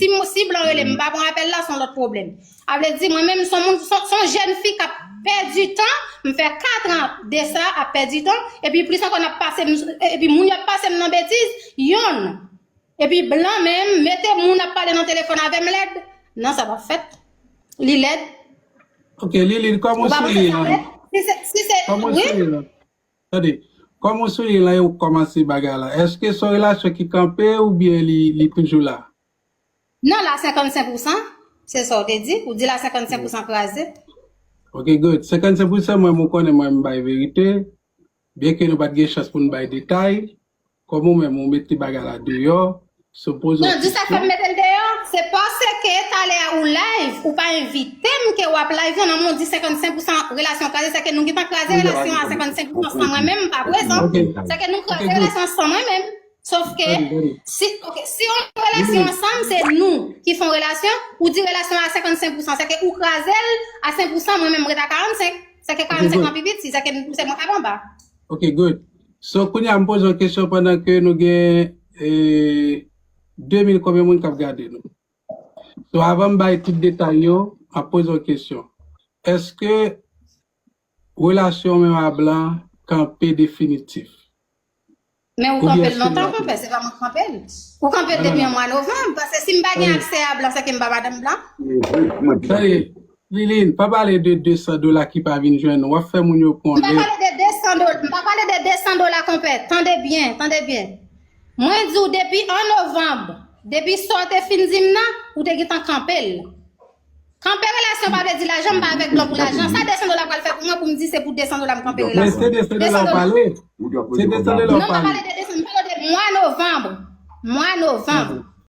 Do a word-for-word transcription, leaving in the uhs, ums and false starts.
Si, si blan rele m, m pa pran apèl la, se yon lòt pwoblèm. A vle di, mwen menm, se yon moun, se, se yon jèn fi k ap pèdi tan, m fè kat an de sa, ap pèdi tan, epi plis ankò, n ap pase m, epi moun y ap pase m nan betiz, yonn. Epi blan menm, mete moun ap pale nan telefòn avè m lèd. Non, sa p ap fèt. Li lèd. Ok, Liline, kòman w sou li la? Si se, si se, kòman w sou li la? Tande, kòman w sou li la e w kòmanse bagay la? Èske se yon relasyon ki kanpe oubyen li, li toujou la? Non, la senkannsenk pousan, se sa w te di. Ou di la senkannsenk pousan kraze. Ok, good. Senkannsenk pousan mwen, mwen konnen mwen m bay verite. Byenke nou pa t gen chans pou n bay detay, kòm ou menm ou mete bagay la deyò, se w poze yon kesyon. Non, di sa k fè m mete l deyò, se paske talè a ou live, ou pa envite m ke w ap live, non, non, mwen di senkannsenk pousan relasyon kraze, se ke nou gentan kraze relasyon an senkannsenk pousan san mwen menm, m pa prezan. Se ke nou kraze relasyon an san mwen menm. Sof ke, si, ok, si yon relasyon ansanm, se nou ki fè yon relasyon, ou di relasyon an a senkannsenk pousan, se ke ou kraze l a senk pousan, mwen menm m ret a karannsenk. Se ke karannsenk lan pi piti, se ke se mwen k ap anba. Ok, good. So, kounye a, m poze yon kesyon pandan ke nou gen eh, de mil konbyen moun k ap gade nou. So, avan m bay tout detay yo, m ap poze yon kesyon. Èske relasyon w menm a blan kanpe definitif? Men ou kanpe l lontan, konpè, se pa mwen k kanpe l. Ou kanpe l depi an mwa novanm, paske si m pa gen aksè a blan, se ke m pa madanm blan. Tande, Liline, pa pale de de san dola ki pa vin jwenn ou. W ap fè moun yo pran lè. M pa pale de de san dola, m pa pale de de san dola, konpè. Tande byen, tande byen. Mwen di w depi an novanm, depi sa w te fin di m nan, ou te gentan kanpe l. Kanpe relasyon pa vle di lajan, m pa avèk blan pou lajan. Sa de san dola pral fè pou mwen pou m di se pou de san dola m kanpe relasyon? Men se de san dola w pale. Se de san dola w pale. Non, m pa pale de de san, m pale de mwa novanm. Mwa novanm.